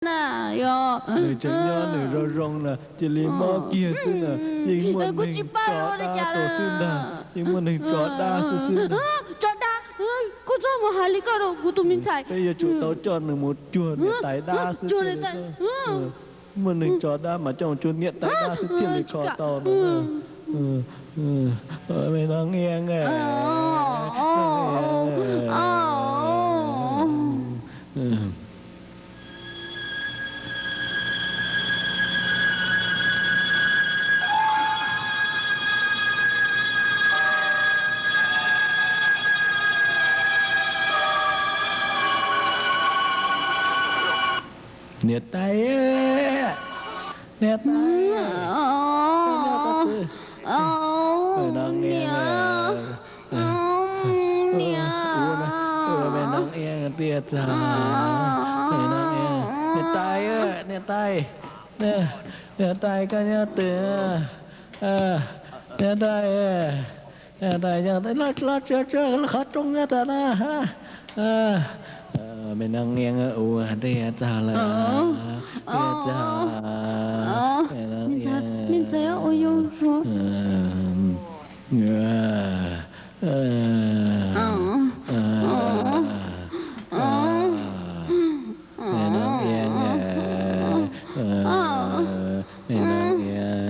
na, yog nws tseem nyob nws zoo zoo na, cia li mob kiag xwb na, yeej muaj neeg tso dab rau xwb ntag, yeej muaj neeg tso dab xwb xwb. Tso dab? Koj txhob mus hais li koj rau kuv tus me ntxhais. Peb yuav tsum tau coj nws mus cuag niam tais dab xwb thiaj li, muaj neeg tso dab mas coj mus cuag niam tais dab xwb thiaj li kho tau no. Me Noo Iab, niam tais, niam tais, me Noo Iab, me Noo Iab tiag txag, me Noo Iab, niam tais, niam tais, niam tais koj nyob twg? Niam tais, niam tais, los tsa tsa qhov rooj nyob tag na. Me Noo Iab ua tiag txag lawm, tiag txag, me Noo Iab, me ntxhais ua yau. Me Noo Iab, me Noo Iab.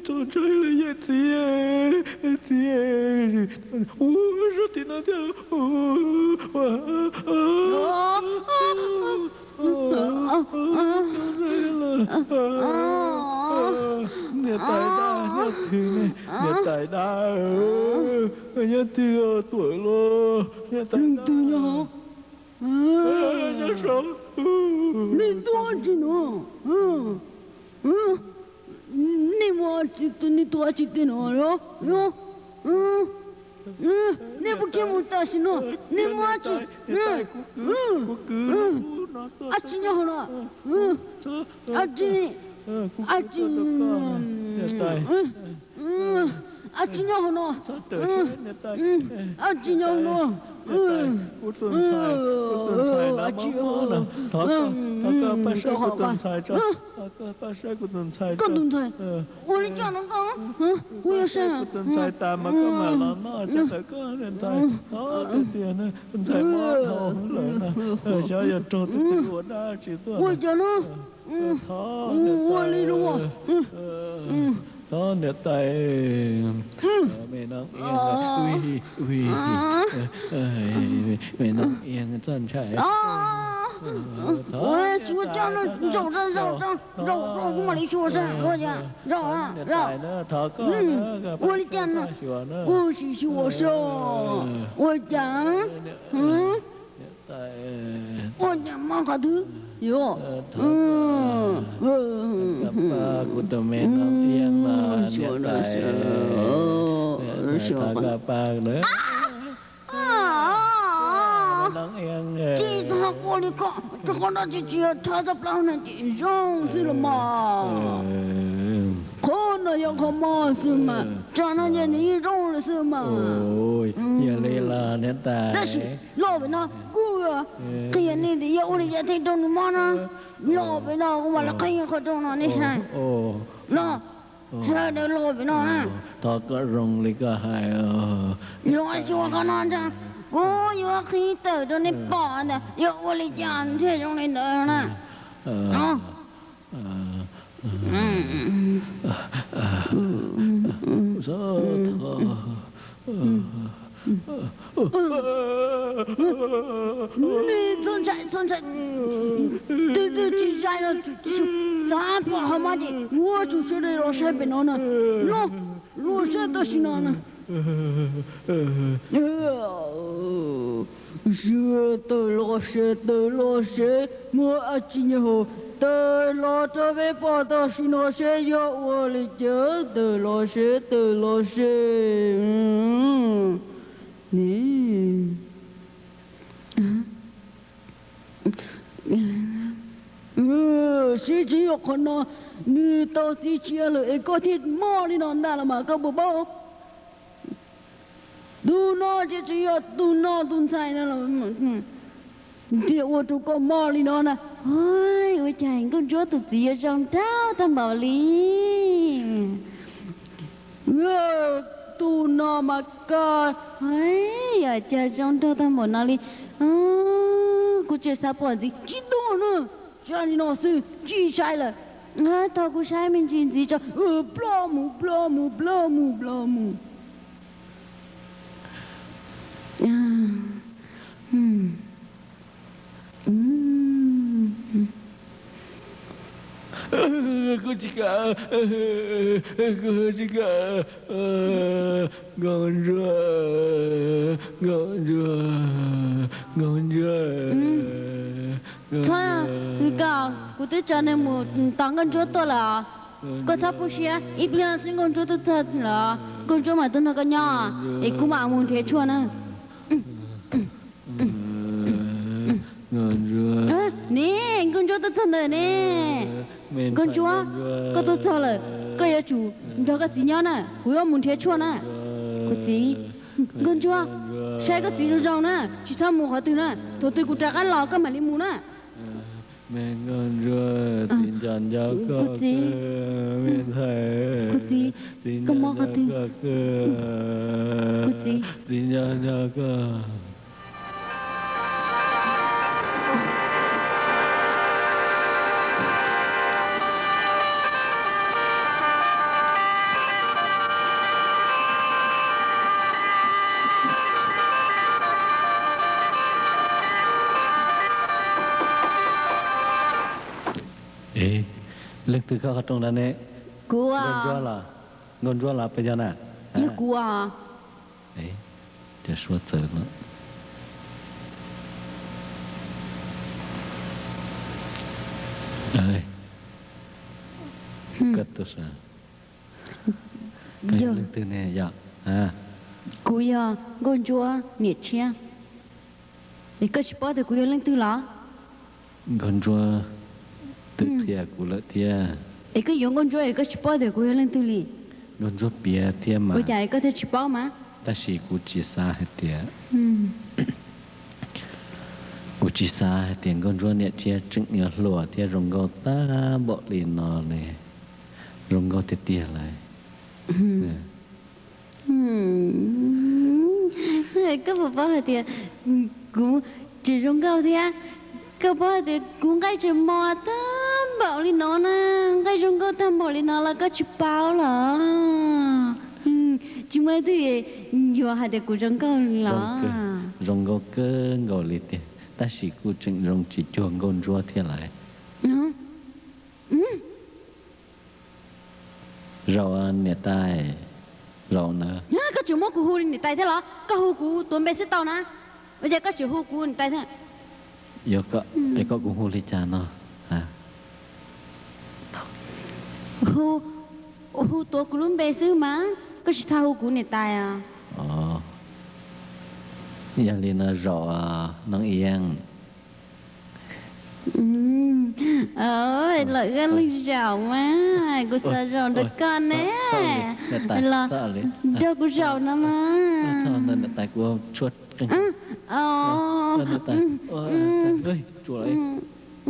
Txaus ntshai lawm yawm txiv, txiv, ua zog tim no thiab. Niam tais dab nyob twg ne? Niam tais dab nyob twg tuaj los? Niam tais dab nyob saum. Nej tuaj tsis no? Nej mus, nej tuaj tsis tij no los? Nej puas kiag mus tam sim no? Nej mus ab tsi? Ab tsi nyob hauv no? Ab tsi, ab tsi, ab tsi nyob hauv no? Ab tsi nyob hauv no? Ab tsi, thov koj pab saib kuv tus ntxhais tso. Koj tus ntxhais ua li cas no koj? Kuv yuav saib kuv tus ntxhais tas mas koj mam los noj tso tawm koj ntxhais. Thov tiag tiag, tus ntxhais mob dhau lawm, xyov yog raug twg ua dab tsi tuaj. Ua li cas no? Ua li los? Thov niam tais, me Noo Iab, me Noo Iab txhob ntshai. Ua tsis ua cas no, zaum zaum zaum zaum kuv mam li xyuas saib ua cas. Zaum, zaum. Ua li cas no? Kuv sim xyuas saib ua cas. Ua cas mob qhov twg? Yog, kuv tus me Noo Iab mas niam tais, thov koj pab lawm. Tsis txhob ua li koj, rau qhov no tsis tsis yog rhawv tau plaub na, tsis zoo xwb los mas. Qhov no yog qhov mob xwb mas, tsam no ces nws yeej zoo lawm xwb mas. Yog li los niam tais, tab sis los pem no kuj qhia nej tias yog ua li cas thiaj rau nws mob na. Los pem no kuv mam li qhia qhov rooj no nej saib. Los, sawv daws los pem no na. Thov koj zoo li koj hais. Los xyuas qhov no ntag, kuv yuav qhia tawm rau nej pom ntag yog ua li cas thiaj zoo li ntawd na. Nej txhob ntshai, txhob ntshai. Twb twb tsis zais no, xav pom qhov mob ces yuav tsum sawv daws los saib pem no na. Los, los saib tam sim no na. Sawv daws los seb, tawm los seb, muaj dab tsi nyob hauv, tawm los rau peb pom tam sim no seb yog ua li cas, tawm los seb, tawm los seb. Seb tsis yog qhov no nws tau txiv tshiab lawm es koj thiaj mob li no ntag los mas koj puas paub? Tus no ces tsis yog tus no tus ntxhais no los. Thiaj ua rau koj mob li no na. Ua cas Nkauj Ntsuab tus txiv yuav zoo nraug tag npaum li? Tus no mas koj, ua cas zoo nraug tag npaum no li? Kuv tseem xav pom ntxiv, tsis tuaj na. Tsa li no xwb tsis sai lawm. Thaum kuv saib me ntsis ntxiv tso. Ploj mus, ploj mus, ploj mus, ploj mus. Kuv tsis kam, kuv tsis kam, Nkauj Ntsuab, Nkauj Ntsuab, Nkauj Ntsuab. Txhob, kuv twb tso nws mus tos Nkauj Ntsuab tuaj lawm. Koj txhob poob siab, ib pliag xwb Nkauj Ntsuab twb txog lawm. Nkauj Ntsuab mam tuaj nrog koj nyob, es kuv mam mus nrhiav tshuaj na. Ne, Nkauj Ntsuab tuaj txog ntawm ne. Nkauj Ntsuab, koj tuaj txog lawm, koj yuav tsum nrog koj txiv nyob na, kuv yuav mus nrhiav tshuaj na. Kuv txiv, Nkauj Ntsuab, saib koj txiv zoo zoo na, tsis txhob mus qhov twg na, thaum twg kuv rov qab los koj mam li mus na. Kuv txiv, kuv txiv, koj mob qhov twg? Kuv txiv. Leej twg khob qhov rooj ntawd ne? Kuv. Nkauj Ntsuab los? Nkauj Ntsuab los puas yog na? Yog kuv os. Cov suab txawv no. Koj tus, koj yog leej twg ne yom? Kuv yog Nkauj Ntsuab niam tshiab. Es koj tsis paub tias kuv yog leej twg los? Nkauj Ntsuab twb qhia kuv lawm thiab. Es koj yuav Nkauj Ntsuab es koj tsis paub tias kuv yog leej twg li? Nkauj Ntsuab piav thiab mas. Ua cas koj thiaj tsis paub mas? Tab sis kuv tsis xav hais tias, kuv tsis xav hais tias Nkauj Ntsuab niam tshiab tseem yuav hluas thiab zoo nkauj tag npaum li no li. Zoo nkauj tiag tiag lawm. Koj puas paub hais tias kuv tseem zoo nkauj thiab? Koj paub hais tias kuv nqaij tseem mos tag npaum li no na, nqaij zoo nkauj tag npaum li no los koj tsis paub los? Tsis muaj ib tug yuav hais tias kuv zoo nkauj los? Zoo nkauj kawg nkaus li tiag, tab sis kuj tseem zoo tsis cuag Nkauj Ntsuab thiab lawm. Zaum niam tais, zaum na. Koj tseem muab kuv hu niam tais thiab los? Koj hu kuv tuav npe xwb tau na. Ua cas koj tseem hu kuv niam tais thiab? Yuav koj, es koj kuv hu li cas no? Hu, hu tuav kuv lub npe xwb mas, koj tsis txhob hu kuv niam tais os. Yog li no zaum Noov Iab. Lawm koj leej zaum mas, kuv xav zaum nrog koj ne. Los nrog kuv zaum no mas.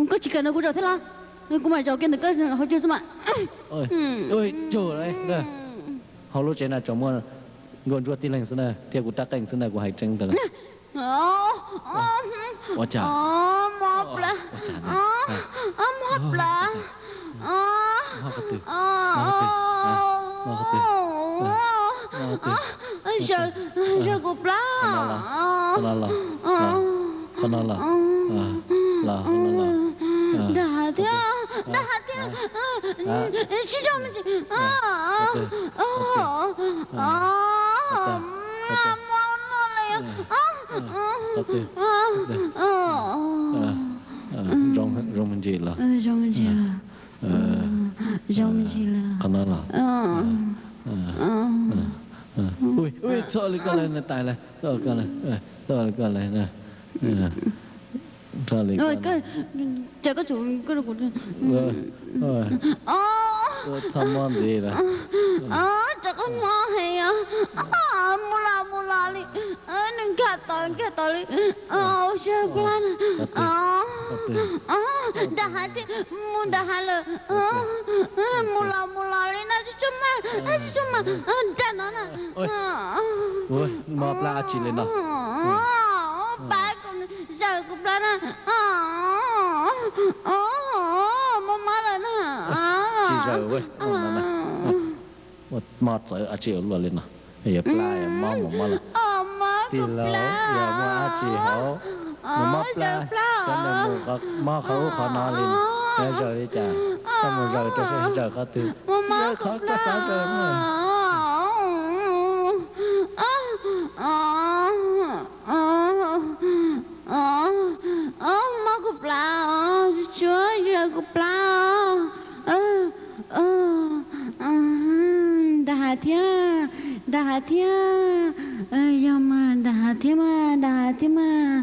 Koj tsis kam nrog kuv zaum thiab los? Kuv mam zaum kiag ntawm koj hauv cua xwb mas. Hauv lub tsev no tsuas muaj Nkauj Ntsuab tib leeg xwb na, thiab kuv rab qeej xwb na, kuv hais tseeb rau. Ua cas? Mob plawv. Mob plawv. Mob qhov twg? Mob qhov twg? Zaws kuv plab. Qhov no los? Qhov no los? Dag thiab, dag thiab. Sib zog me ntsis. Mob no li. Zoo me ntsis los? Zoo me ntsis los? Zoo me ntsis los? Qhov no los? Ui, txhob li koj lawm, niam tais lawm, txhob li koj lawm, txhob li koj lawm. Ces koj tsum, koj rau kuv. Txhob mob ntxiv lawm. Rov qab mob heev os. Mus los mus los li, nws nkag tod nkag tod li. Ua siab plab na. Nram hav thiab mus nram hav lawm. Mus los mus los li no tsuj tsuag mas, tsuj tsuag mas, nram no na. Mob plab dab tsi li no? Pab kuv, zaws kuv plab na. Mob mob lawm na. Tsis zaws, mob txawv dab tsi ua luaj li no. Yog plab mob mus mob lawm. Tij laug, yog muaj dab tsi hauv, nws mob plab, cov nws mus mob qhov ub qhov no li no, yog zaws li cas, koj mus zaws rau seb zaws qhov twg, zaws qhov koj xav zaws na. Mob kuv plab os, tsuag tsuag zaws kuv plab os. Nram hav thiab, nram hav thiab, yog mas nram hav thiab mas, nram hav thiab mas.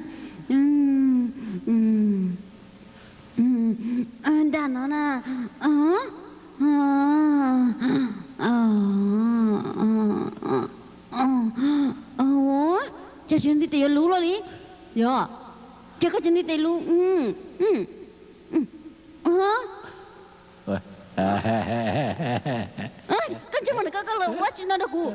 Nram no na. Cas tsis nti tes yuav luv luaj li? Yog, ces koj tsis nti tes luv. Koj tsis muaj nws koj koj los ua tsi no rau kuv.